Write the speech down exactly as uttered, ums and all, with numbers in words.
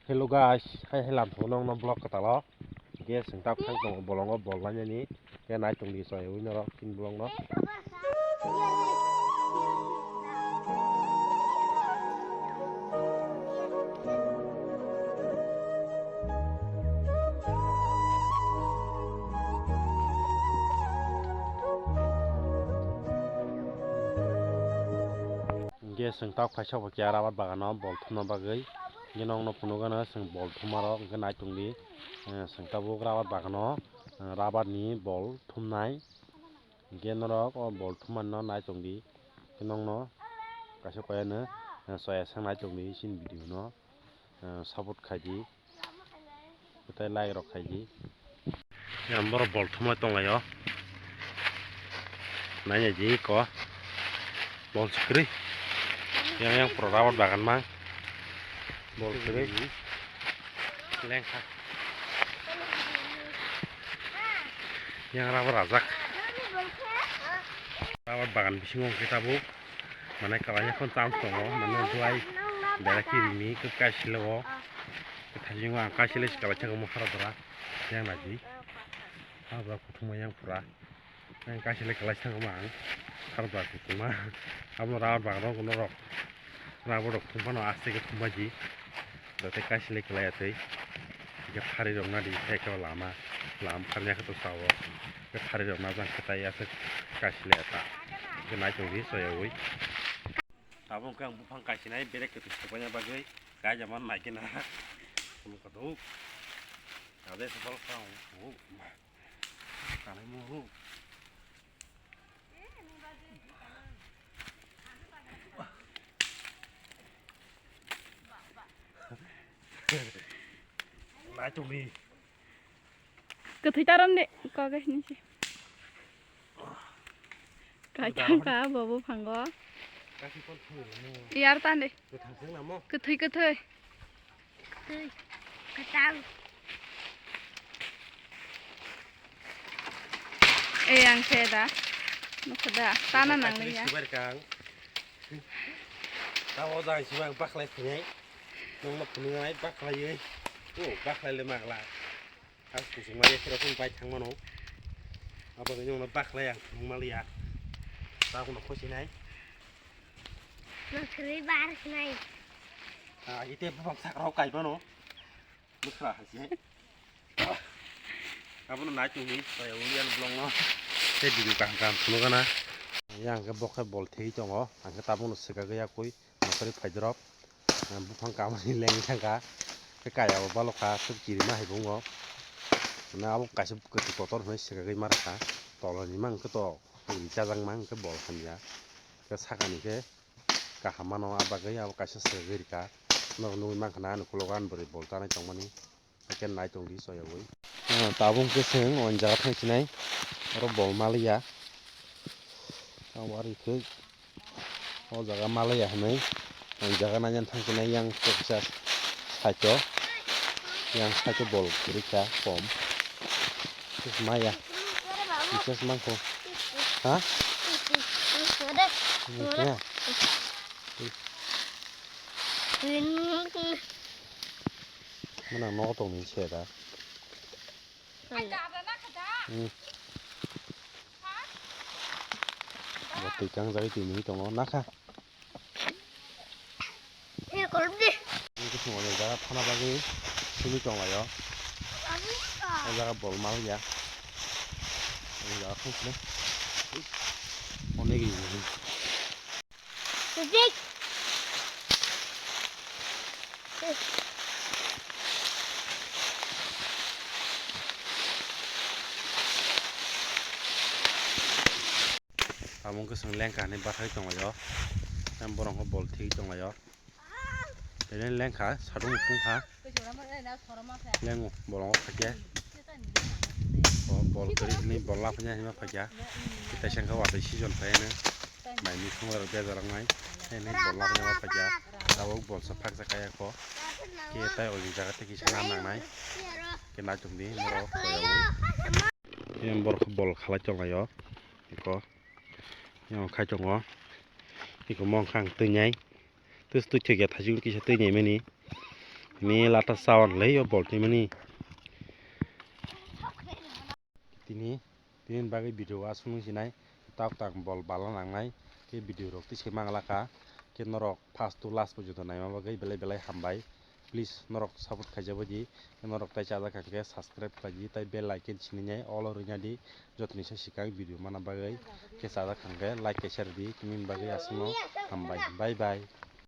Hello guys, hai hai lam thung nong no vlog kwtal o. Ge sengtap thang tong bolong o bol lainani. Ge nai tong di soi ui norok tin bolong no. Hingke chwng tok kaisa bo keha rabar bagano bol thumna bagwi. Hingke nokno phunukgano chwng bol thumarok hingke nai tongdi. Chwng tabuk rabar bagano rabar ni bol thumnai. Hingke norok o bol thumani no nai tongdi. Hingke nokno kaisa koyano soya sang nai tongdi chini video no. Support khaidi. Tei like rok khaidi. Yang borok bol thumai tonglaio. Naina di ko. Bol sikri. Yang yang pura rabar bagan mang. Bol sikri. Lengkha. Yang rabar rajak. Rabar bagan bisingo hwnkhe tabuk. Mane kwlaina phano chance tongo, mane duai belai khe rimi khe kaisile o. Thaising o ang kaisile se kwlaisa khe omo hara dora yang naidi. Hara dora kuthuma yang pura. Yang kaisile kwlaisa thangma ang hara dora kuthuma. Abo rabar bagan rok norok. Rabar rok thum phano aste khe thumbaidi. Joto kaisile kwlaiya twi. Hingke phari rok nadi khe khe lama. Lama pharya khe to sao. Khe phari rok najang khe tai aswk kaisile ta. Khe nai tongdi soyaui. Tabuk khe ang buphang kaisinai berek khe twi sobaina bagwi kaijama nai khe na. Khulum kha do. Ade sapal kha o. Kanai mo. Nai tongdi. Kwthwi taron de, kok gai hinwi se. Kaithang ka bo buphango. Kathi kon thwi mo. Yar tan de. Kwthang thang na mo. Kwthwi kwthwi. Twi. Kwthang. Eyang se da. Nukho da. Tana nang liya. Sibar kang. Tamo jang sibak bakhlai phinai. Nongno phunuknai bakhlaiwi. O bakhlai le magla. As kusung mari khero phun bai thang mano. Abo ni nongno bakhlai ang phunuk maliya. Tabono khosinai. Nokhrwi bar khnai. Ah, ite bubak sakrok kai mano. Bwkha hai se. Abono nai tongdi, tei ui ani bolongno. Tei video kaham kaham phunukgana. Yang khe bo khe bol thwi tongo, ang khe tabukno swkagwi yakwi, nokharwi phaidorok. Buphang kamani lengwi thangkha, tei kaya bo balokha, tei kirima hai bo wngo. Mane abo kaisa kwtwi kotor hwnwi swkagwi ma rwkha, toloni mang khe to ri chajakma hwnkhe bol hamya, tei sakani khe. Kaham mano, ah bagwi abo kaisa swkagwi rwkha. Norok nugwi mankha na, ani ukulok ani bwrwi bol chanai tongmani. Hakhe nai tongdi soyagwi. Ah, tabuk hwnkhe chwng o jaga thangsinai. Oro bol maliya. Abo ari khe o jaga maliya hinwi o jaga naina thangsinai yang kisa side o. Yang side o bol kwrwi kha kom. Maya. Bises mangkho. Ha? Mwnang nogo tongni se da. Hmm. Bo twi kangjagwi twi nwi tongo nakha. Ang khe chwng o jaga thana bagwi simi tonglaio. O jaga bol maliya. O jaga thangsinai. Onek ri. Amo wngkhe chwng lengkha hinwi bathai tonglaio. Borok khe bol thwi tonglaio. Tei lengkha, sadung tungkha. Lengo, bolongo phaikhe. O bol kwrwi hinwi bol laphaina hinwi phaikha. Kaisa wngkha watwi season phaiyano. Mai mui thangwi rok bejak rok nai. Tei hinwi bol laphaina phaikha. Tabuk bolsa phaksa kaya kho. Khe tai o jaga tei kisa nam nangnai. Khe naitok di norok koyogwi. Yang borok bol khalai tonglaio. Eko. Yang khai tongo. Eko mong khang twi nai. Tus twi thwikya thajwk kisa twi nai mani. Ni lata sawan lei o bol twi mani. Tini, tini bagwi video aswk nung sinai, tak tak bol bala nangnai, ke video rok twi se mang laka, ke norok first to last porjonto naima bagwi belai belai hambai. Please norok support khaijak bai di, norok tai chajak kha khe subscribe khlai di, tai bell icon sinini all o rwna di, jotoni se sikang video mana bagwi, ke chajak kha khe like kaisa rw di, tini bagwi aswkno hambai, bye bye.